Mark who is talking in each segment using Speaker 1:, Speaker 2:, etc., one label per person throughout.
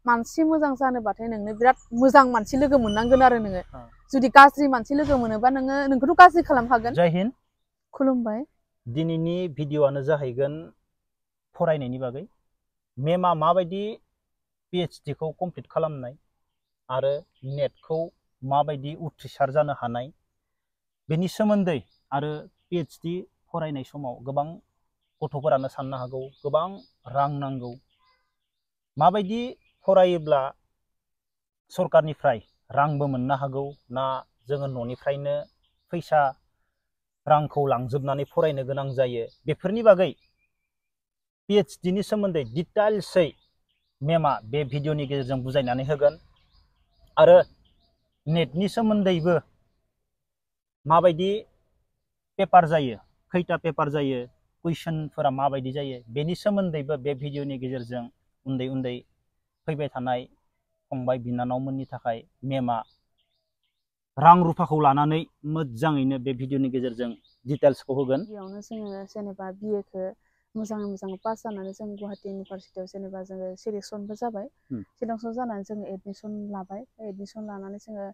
Speaker 1: मानसि मोजां जानोबाथाय नोंनो बिराद मोजां मानसि लोगो मोननांगोन आरो नोङो जुदि गाज्रि मानसि लोगो मोनोबा नोंखौथ' गाज्रि खालामखागोन।
Speaker 2: जय हिन्द।
Speaker 1: खुलुमबाय।
Speaker 2: दिनैनि भिडिअ'आनो जाहैगोन फरायनायनि बागै। मेमआ माबायदि PhD खौ कमप्लिट खालामनाय आरो नेटखौ माबायदि उथ्रिसार जानो हानाय बेनि सोमोन्दै आरो PhD फरायनाय समाव गोबां गथ'फोरानो साननो हागौ गोबां रां नांगौ, माबायदि फरायोब्ला सरकारनिफ्राय रांबो मोननो हागौ ना जोङो न'निफ्रायनो फैसा रांखौ लांजोबनानै फरायनो गोनां जायो, बेफोरनि बागै PhD नि सोमोन्दै डिटेल्सै मेमआ बे भिडिअ'नि गेजेरजों बुजायनानै होगोन आरो नेटनि सोमोन्दैबो माबायदि पेपार जायो, खैथा पेपार जायो, कुइसनफोरा माबायदि जायो बेनि सोमोन्दैबो बे भिडिअ'नि गेजेरजों उन्दै उन्दै फैबाय थानाय फंबाय बिनानावमोननि थाखाय मेमआ रां रुफाखौ लानानै मोजाङैनो बे भिडिअ'नि गेजेरजों डिटेल्सखौ होगोन।
Speaker 1: बेयावनो जोङो जेनेबा BA खौ मोजाङै पास जानानै जों गुवाहाटि इउनिभारसिटियाव जेनेबा जोङो सिलेक्सनबो जाबाय। सिलेक्सन जानानै जोङो एडमिसन लाबाय। एडमिसन लानानै जोङो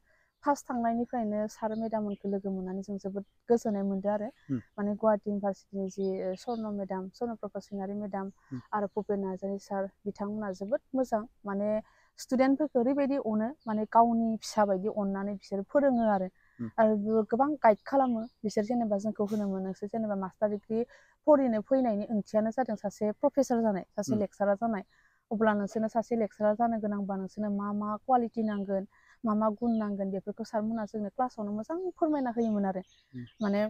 Speaker 1: फार्स्ट थांनायनिफ्रायनो सार मेडाममोनखौ लोगो मोननानै जों जोबोद गोजोननाय मोनदों आरो माने गुवाहाटि इउनिभारसिटिनि जि स्वर्न मेडाम, स्वर्न प्रकाश सिंहारि मेडाम आरो भुपेन नार्जारि सार बिथांमोना जोबोद मोजां, माने स्टुडेन्टफोरखौ ओरैबायदि अनो, माने गावनि फिसा बायदि अननानै बिसोर फोरोङो आरो गोबां गाइड खालामो बिसोर। जेनेबा जोंखौ होनो मोनो नोंसोर जेनेबा मास्टार डिग्रि फरायनो फैनायनि ओंथियानो जादों सासे प्रफेसार जानाय, सासे लेक्सारार जानाय। अब्ला नोंसोरनो सासे लेक्सारार जानो गोनांबा नोंसोरनो मा मा कुवालिटि नांगोन, मा मा गुन नांगोन बेफोरखौ सारमोनहा जोंनो क्लासावनो मोजां फोरमायना होयोमोन आरो माने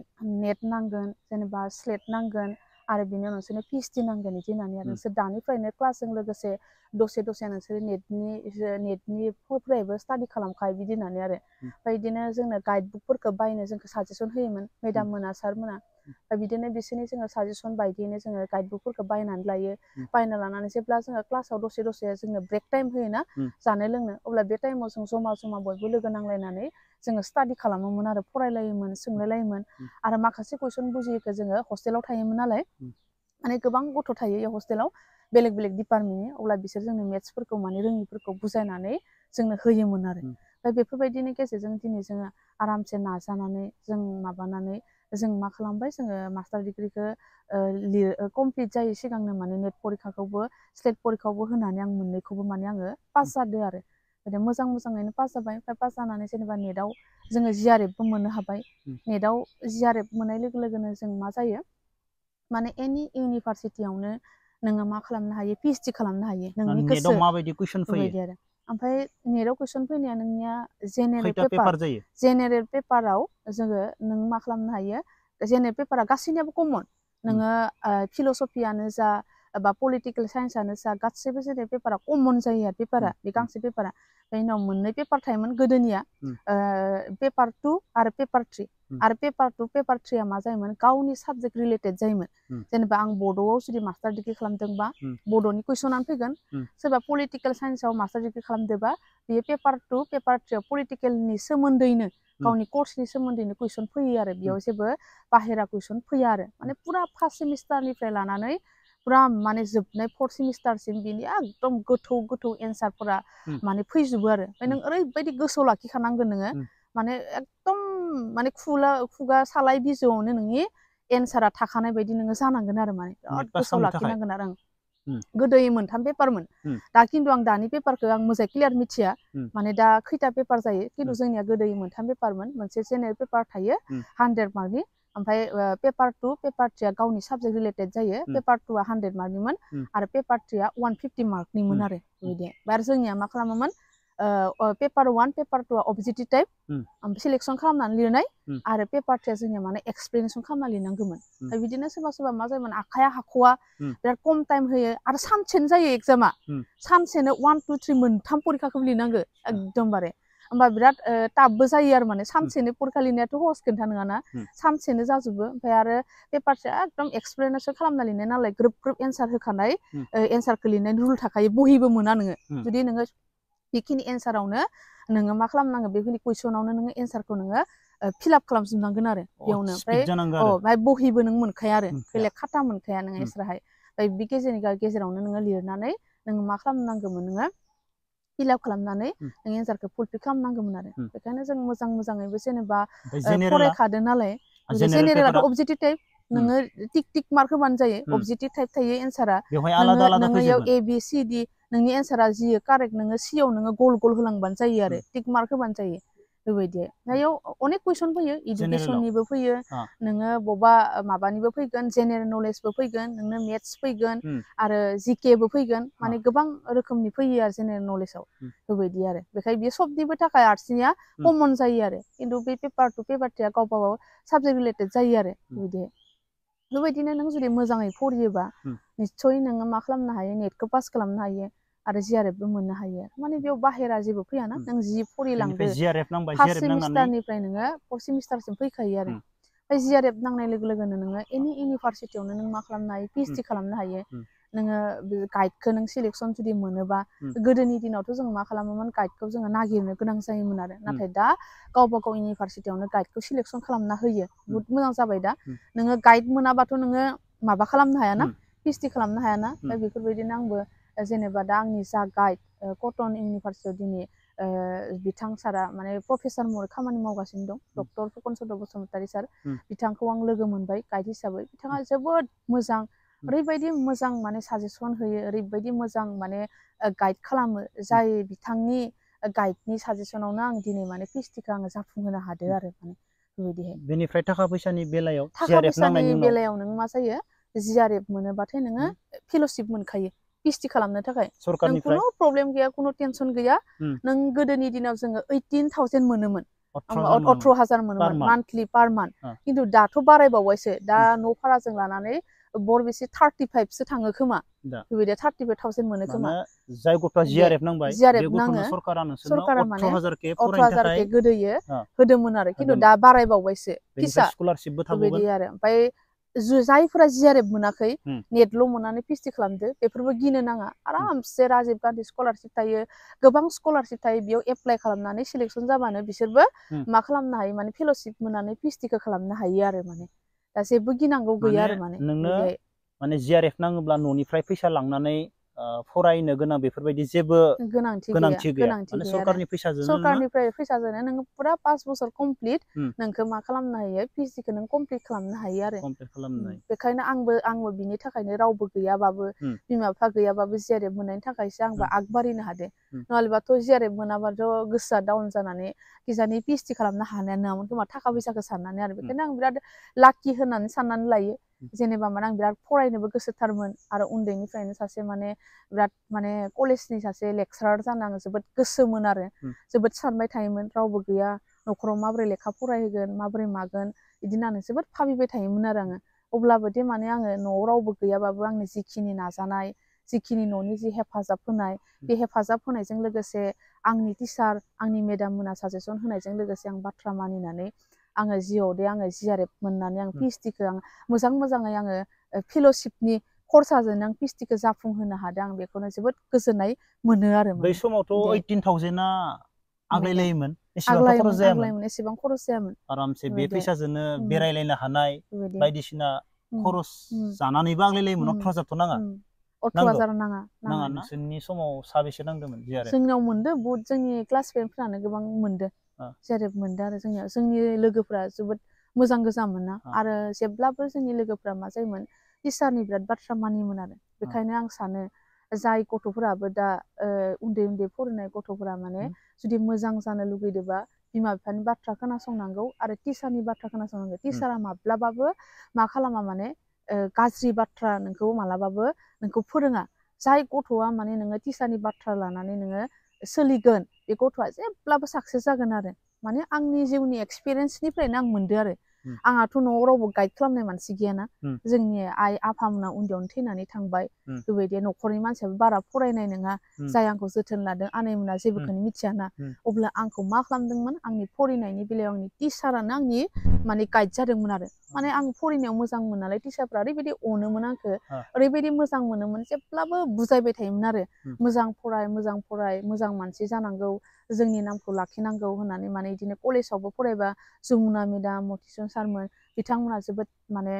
Speaker 1: नेट नांगोन, जेनेबा स्लेट नांगोन आरो बिनि उनाव नोंसोरनो PhD नांगोन बिदि होननानै आरो नोंसोर दानिफ्रायनो क्लासजों लोगोसे दसे नोंसोर नेटनि फरायबो स्टाडि खालामखायो बिदि होननानै आरो ओमफ्राय बिदिनो जोंनो गाइड बुकफोरखौ बायनो जोंखौ साजेसन होयोमोन मेडाम मोना सार मोना। ओमफ्राय बिदिनो बिसोरनि जोङो साजेसन बायदियैनो जोङो गाइड बुकफोरखौ बायनानै लायो। बायना लानानै जेब्ला जोङो क्लासाव दसे जोंनो ब्रेक टाइम होयोना जानो लोंनो, अब्ला बे टाइमाव जों जमा बयबो लोगो नांलायनानै जोङो स्टाडि खालामोमोन आरो फरायलायोमोन, सोंलायलायोमोन आरो माखासे कुइसन बुजियैखौ जोङो हस्टेलाव थायोमोन नालाय, माने गोबां गथ' थायो बेयाव हस्टेलाव बेलेग बेलेग डिपार्टमेन्टनि, अब्ला बिसोर जोंनो मेथ्सफोरखौ माने रोङिफोरखौ बुजायनानै जोंनो होयोमोन आरो ओमफ्राय बेफोरबायदिनि गेजेरजों दिनै जोङो आरामसे नाजानानै जों माबानानै जों मा खालामबाय, जोङो मास्टार डिग्रिखौ कमप्लिट जायै सिगांनो माने नेट परिखाखौबो स्लेट परिखाखौबो होनानै आं मोननैखौबो माने आङो पास जादों आरो मोजाङैनो पास जाबाय। ओमफ्राय पास जानानै जेनेबा नेटआव जोङो GRFबो मोननो हाबाय। नेटआव GRF मोननाय लोगो लोगोनो जों मा जायो, माने एनि इउनिभारसिटियावनो नोङो मा खालामनो हायो, PhD खालामनो हायो नोंनि गोसो
Speaker 2: नेटआव माबायदि कुइसन फैयो
Speaker 1: बेबायदि आरो। ओमफ्राय नेटआव कुइसन फैनाया नोंनिया जेनेरेल
Speaker 2: खैथा पेपार जायो?
Speaker 1: जेनेरेल पेपाराव जोङो नों मा खालामनो हायो, जेनेरेल पेपारा गासैनियाबो कमन, नोङो फिल'सफियानो जा बा पलिटिकेल साइन्सआनो जा गासैबो जेनेरेल पेपारा कमन जायो आरो पेपारा, बे गांसे पेपारा। बेनि उनाव मोननै पेपार थायोमोन गोदोनिया, पेपार 2 आरो पेपार 3 आरो पेपार 2 पेपार 3 मा जायोमोन, गावनि साबजेक्ट रिलेटेड जायोमोन। जेनेबा आं बड'आव जुदि मास्टार डिग्रि खालामदोंबा बड'नि कुइसनानो फैगोन, सोरबा पलिटिकेल साइन्सआव मास्टार डिग्रि खालामदोंबा बेयो पेपार 2 पेपार 3 पलिटिकेलनि सोमोन्दैनो गावनि कर्सनि सोमोन्दैनो कुइसन फैयो आरो बेयाव जेबो बाहेरा कुइसन फैया आरो माने पुरा फार्स्ट सेमिस्टारनिफ्राय लानानै पुरा माने जोबनाय 4th सेमिस्टारसिम बिनि एकदम गोथौ एन्सारफोरा माने फैजोबो आरो ओमफ्राय नों ओरैबायदि गोसोआव लाखिखानांगोन नोङो, माने एकदम माने खुगा सालाय बिजौआवनो नोंनि एन्सारा थाखानाय बायदि नोङो जानांगोन आरो माने बिराद गोसोआव लाखिनांगोन आरो गोदोयै 3 पेपारमोन, दा खिन्थु आं दानि पेपारखौ आं मोजाङै क्लियार मिथिया, माने दा खैथा पेपार जायो, खिन्थु जोंनिया गोदोयै 3 पेपारमोन। मोनसे जेनेरेल पेपार थायो 100 मार्कनि, ओमफ्राय पेपार 2 पेपार 3 गावनि साबजेक्ट रिलेटेड जायो, पेपार 2 100 मार्कनिमोन आरो पेपार 3 150 मार्कनिमोन आरो बेबायदि। आरो जोंनिया मा खालामोमोन, paper 1 paper 2 objective type selection खालामनानै लिरनाय आरो पेपार 3 जोंनिया माने एक्सप्लेनेसन खालामना लिरनांगौमोन। ओमफ्राय बिदिनो सोरबा मा जायोमोन, आखाइया हाख'वा, बिराद खम टाइम होयो आरो सानसेनो जायो एग्जामा, सानसेनो 1 2 3 3 परिखाखौ लिरनांगौ एकदमबारे, होमबा बिराद टाफबो जायो आरो माने सानसेनो परिखा लिरनायाथ' सहस खोथा नङाना, सानसेनो जाजोबो। ओमफ्राय आरो पेपार 3 एकदम एक्सप्लेनेसन खालामना लिरनाय नालाय ग्रोब एन्सार होखानाय, एन्सारखौ लिरनायनि रुल थाखायो, बहिबो मोना नोङो, जुदि नोङो बेखिनि एन्सारावनो नोङो मा खालामनांगोन, बेखिनि कुइसनावनो नोङो एन्सारखौ नोङो फिलआप खालामजोबनांगोन आरो बेयावनो। ओमफ्राय बहिबो नों मोनखाया आरो बेलेग खाथा मोनखाया नोङो एक्सट्राहाय। ओमफ्राय बे गेजेरावनो नोङो लिरनानै नोङो मा खालामनांगौमोन, नोङो फिलआप खालामनानै नों एन्सारखौ फुलफिल खालामनांगौमोन आरो बेखायनो जों मोजाङैबो जेनेबा
Speaker 2: जेनेरेला
Speaker 1: फरायखादों नालाय
Speaker 2: जेनेरेल
Speaker 1: जेनेरेलाथ'
Speaker 2: पेपारा
Speaker 1: अबजेक्टिभ टाइप नोङो टिक टिक मार्क होबानो जायो अबजेक्टिभ टाइप थायो एन्सारा
Speaker 2: बेवहाय आलादा आलादा
Speaker 1: नोङो इयाव
Speaker 2: फैजोबगोन
Speaker 1: ए बि सि डि नोंनि एन्सारा जि कारेक्ट नोङो सियाव नोङो गल गल होलांबानो जायो आरो टिक मार्क होबानो जायो बेबायदि बेयाव अनेक कुइसन फैयो
Speaker 2: जेनेरेलाव
Speaker 1: इडुकेसननिबो फैयो नोङो बबेबा माबानिबो फैगोन जेनेरेल नलेजबो फैगोन नोंनो मेथ्स फैगोन आरो जिकेबो फैगोन माने गोबां रोखोमनि फैयो आरो जेनेरेल नलेजाव बेबायदि आरो बेखायनो बेयो सबनिबो थाखाय आर्ट्सनिया कमन जायो आरो खिन्थु बे पेपार टु पेपार थ्रिया गावबा गाव साबजेक्ट रिलेटेड जायो आरो बिदि बेबायदिनो नों जुदि मोजाङै फरायोबा निस्सय नोङो मा खालामनो हायो नेटखौ पास खालामनो हायो आरो जिआरएफबो मोननो हायो माने बेयाव बाहेरा जेबो फैयाना नों जि फरायलांदो फार्स्ट सेमिस्टारनिफ्राय नोङो फर्थ सेमिस्टारसिम फैखायो आरो ओमफ्राय जिआरएफ नांनाय लोगो लोगोनो नोङो एनि इउनिभारसिटियावनो नों मा खालामनो हायो पिएइचडि खालामनो हायो नोङो गाइडखौ नों सिलेक्सन जुदि मोनोबा गोदोनि दिनावथ' जों मा खालामोमोन गाइडखौ जोङो नागिरनो गोनां जायोमोन आरो नाथाय दा गावबा गाव इउनिभारसिटियावनो गाइडखौ सिलेक्सन खालामना होयो बुहुत मोजां जाबाय दा नोङो गाइड मोनाबाथ' नोङो माबा खालामनो हायाना पिएइचडि खालामनो हायाना दा बेफोरबायदिनो आंबो जेनेबा दा आंनि जा गाइड कटन इउनिभारसिटियाव दिनै बिथां सारा माने प्रफेसार महरै खामानि मावगासिनो दं डक्टर फुकन चन्द्र बसुमतारी सार बिथांखौ आं लोगो मोनबाय गाइड हिसाबै बिथाङा जोबोद मोजां ओरैबायदि मोजां माने साजेसन होयो ओरैबायदि मोजां माने गाइड खालामो जाय बिथांनि गाइडनि साजेसनावनो आं दिनै माने पिएइचडिखौ आङो जाफुंहोनो हादों आरो माने बेबायदिहाय
Speaker 2: बेनिफ्राय थाखा फैसानि बेलायाव
Speaker 1: थाखा फैसानि बेलायाव नों मा जायो जिआरएफ मोनोबाथाय नोङो फेल'शिप मोनखायो पिएइचडि खालामनो थाखाय नों खुनु प्रब्लेम गैया खुनु टेनसन गैया नों गोदोनि दिनाव जोङो 18,000 मोनोमोन 18,000 मोनोमोन मान्थलि पार मान्थ खिन्थु दाथ' बारायबावबायसो दा न' भाराजों लानानै बेसे 35सो थाङो खोमा बेबायदि 35,000 मोनो खोमा
Speaker 2: जाय गथ'आ जिआरएफ नांबाय
Speaker 1: जिआरएफ
Speaker 2: बे गथ'नो
Speaker 1: नाङो
Speaker 2: सरकारा
Speaker 1: माने
Speaker 2: 18,000
Speaker 1: 18,000 गोदोयो होदोंमोन आरो खिन्थु दा बारायबावबायसो फिसा
Speaker 2: स्कलारशिपबो
Speaker 1: बेबायदि
Speaker 2: थाबावगोन
Speaker 1: आरो ओमफ्राय जायफोरा जिआरएफ मोनाखै नेटल' मोननानै पिएइचडि खालामदो बेफोरबो गिनो नाङा आरामसे राजिब गान्धी स्कलारशिप थायो गोबां स्कलारशिप थायो बेयाव एप्लाइ खालामनानै सिलेक्सन जाबानो बिसोरबो मा खालामनो हायो माने फेल'शिप मोननानै पिएइचडिखौ खालामनो हायो आरो माने दा जेबो गिनांगौ गैया आरो
Speaker 2: नोंनो माने जिआरएफ नाङोब्ला न'निफ्राय फैसा लांनानै फरायनो गोनां बेफोरबायदि जेबो गोनांथि गैया माने सरकारनि फैसाजोंनो
Speaker 1: सरकारनिफ्राय फैसाजोंनो नोङो फुरा 5 बोसोर कमप्लिट नोंखौ मा खालामनो हायो पिएइचडिखौ नों कमप्लिट खालामनो हायो आरो बेखायनो आंबो बिनि थाखायनो रावबो गैयाबाबो बिमा बिफा गैयाबाबो जिआरएफ मोननायनि थाखायसो आंबो आगबारिनो हादों नङाबाथ' जिआरएफ मोनाबाथ' गोसोआ डाउन जानानै किजानि पिएइचडि खालामनो हानाय नङामोन खोमा थाखा फैसाखौ साननानै आरो बेखायनो आं बिराद लाकि होननानै साननानै लायो जेनेबा माने आं बिराद फरायनोबो गोसोथारमोन आरो उन्दैनिफ्रायनो सासे माने बिराद माने कलेजनि सासे लेक्सारार जानो आं जोबोद गोसोमोन आरो जोबोद सानबाय थायोमोन रावबो गैया न'खराव माबोरै लेखा फरायहोगोन माबोरै मागोन बिदिनो आं जोबोद भाबिबाय थायोमोन आरो आङो अब्लाबो दे माने आङो न'आव रावबो गैयाबाबो आंनि जिखिनि नाजानाय जिखिनि न'नि जि हेफाजाब होनाय बे हेफाजाब होनायजों लोगोसे आंनि टिचार आंनि मेडाम मोना साजेसन होनायजों लोगोसे आं बाथ्रा मानिनानै आङो जिआव दे आङो जिआरएफ मोननानै आं पिएइचडिखौ आं मोजाङै आङो फेल'शिपनि खरसाजों आं पिएइचडिखौ जाफुंहोनो हादों आं बेखौनो जोबोद गोजोननाय मोनो आरो
Speaker 2: बै समावथ' 18,000 आग्लायलायोमोन एसेबांथ' खरस जायामोन
Speaker 1: एसेबां खरस जायामोन
Speaker 2: आरामसे बे फैसाजोंनो बेरायलायनो हानाय बायदिसिना खरस जानानैबो आग्लायलायोमोन 18,000थ' नाङा
Speaker 1: 18,000 नाङा
Speaker 2: नोंसोरनि समाव साबेसे नांदोंमोन
Speaker 1: जोंनाव मोनदों बहुत जोंनि क्लास फ्रेन्डफोरानो गोबां मोनदों जिआरएफ मोनदों आरो जोंनि लोगोफ्रा जोबोद मोजां गोजामोन ना आरो जेब्लाबो जोंनि लोगोफ्रा मा जायोमोन टिचारनि बिराद बाथ्रा मानियोमोन आरो बेखायनो आं सानो जाय गथ'फोराबो दा उन्दै फरायनाय गथ'फोरा माने जुदि मोजां जानो लुगैदोंबा बिमा बिफानि बाथ्रा खोनासंनांगौ आरो टिचारनि बाथ्रा खोनासंनांगौ टिचारा माब्लाबाबो मा खालामा माने गाज्रि बाथ्रा नोंखौ मालाबाबो नोंखौ फोरोङा जाय गथ'आ माने नोङो टिचारनि बाथ्रा लानानै नोङो सोलिगोन बे गथ'आ जेब्लाबो साक्सेस जागोन आरो माने आंनि जिउनि एक्सपिरियेन्सनिफ्रायनो आं मोनदों आरो आंहाथ' न'आव रावबो गाइड खालामनाय मानसि गैयाना जोंनि आइ आफामोना उन्दैयावनो थैनानै थांबाय बेबायदि न'खरनि मानसियाबो बारा फरायनाय नङा जाय आंखौ जोथोन लादों आनैमोना जेबोखौनो मिथियाना अब्ला आंखौ मा खालामदोंमोन आंनि फरायनायनि बेलायाव आंनि टिचारानो आंनि माने गाइड जादोंमोन आरो माने आं फरायनायाव मोजांमोन नालाय टिचारफ्रा ओरैबायदि अनोमोन आंखौ ओरैबायदि मोजां मोनोमोन जेब्लाबो बुजायबाय थायोमोन आरो मोजां फराय मोजां मानसि जानांगौ जोंनि नामखौ लाखिनांगौ होननानै माने बिदिनो कलेजावबो फरायबा जमुना मेदाम मतिसन सारमोन बिथांमोना जोबोद माने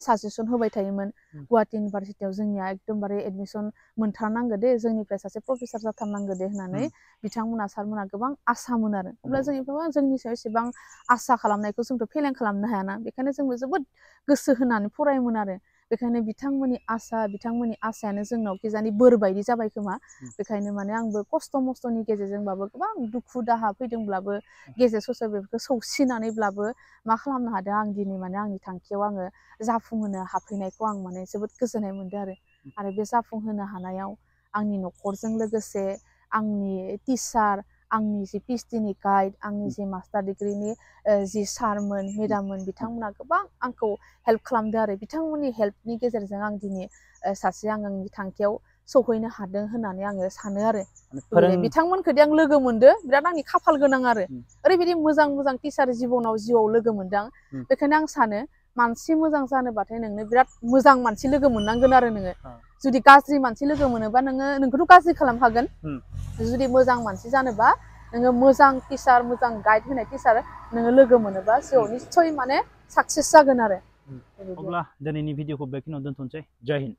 Speaker 1: साजेसन होबाय थायोमोन गुवाहाटी इउनिभारसिटियाव जोंनिया एकदमबारे एडमिसन मोनथारनांगौ दे जोंनिफ्राय सासे प्रफेसार जाथारनांगौ दे होननानै बिथांमोना सारमोना गोबां आसामोन आरो अब्ला जोंनि सायाव एसेबां आसा खालामनायखौ जोंथ' फेलें खालामनो हायाना बेखायनो जोंबो जोबोद गोसो होनानै फरायोमोन आरो बेखायनो बिथांमोननि आसायानो जोंनाव खिजानि बोर बायदि जाबाय खोमा बेखायनो माने आंबो खस्थ' मस्थ'नि गेजेरजोंबाबो गोबां दुखु दाहा फैदोंब्लाबो गेजेर ससे बेफोरखौ सौसिनानैब्लाबो मा खालामनो हादों आं दिनै माने आंनि थांखियाव आङो जाफुंहोनो हाफैनायखौ आं माने जोबोद गोजोननाय मोनदों आरो बे जाफुंहोनो हानायाव आंनि न'खरजों लोगोसे आंनि टिचार आंनि जि पिएचडिनि गाइड आंनि जि मास्टार डिग्रिनि जि सारमोन मेडाममोन बिथांमोना गोबां आंखौ हेल्प खालामदों आरो बिथांमोननि हेल्पनि गेजेरजों आं दिनै सासे आंनि थांखियाव सौहैनो हादों होननानै आङो सानो आरो बिथांमोनखौदि आं लोगो मोनदो बिराद आंनि खाफाल गोनां आरो ओरैबायदि मोजां टिचार जिउआव लोगो मोनदों बेखायनो आं सानो मानसि मोजां जानोबाथाय नोंनो बिराद मोजां मानसि लोगो मोननांगोन आरो नोङो जुदि गाज्रि मानसि लोगो मोनोबा नोंखौथ' गाज्रि खालामखागोन जुदि मोजां मानसि जानोबा नोङो मोजां टिचार मोजां गाइड होनाय टिचार नोङो लोगो मोनोबा जिउआव निस्सय माने साक्सेस जागोन आरो
Speaker 2: अब्ला दिनैनि भिडिअखौ बेखिनियाव दोनथ'नोसै जय हिन्द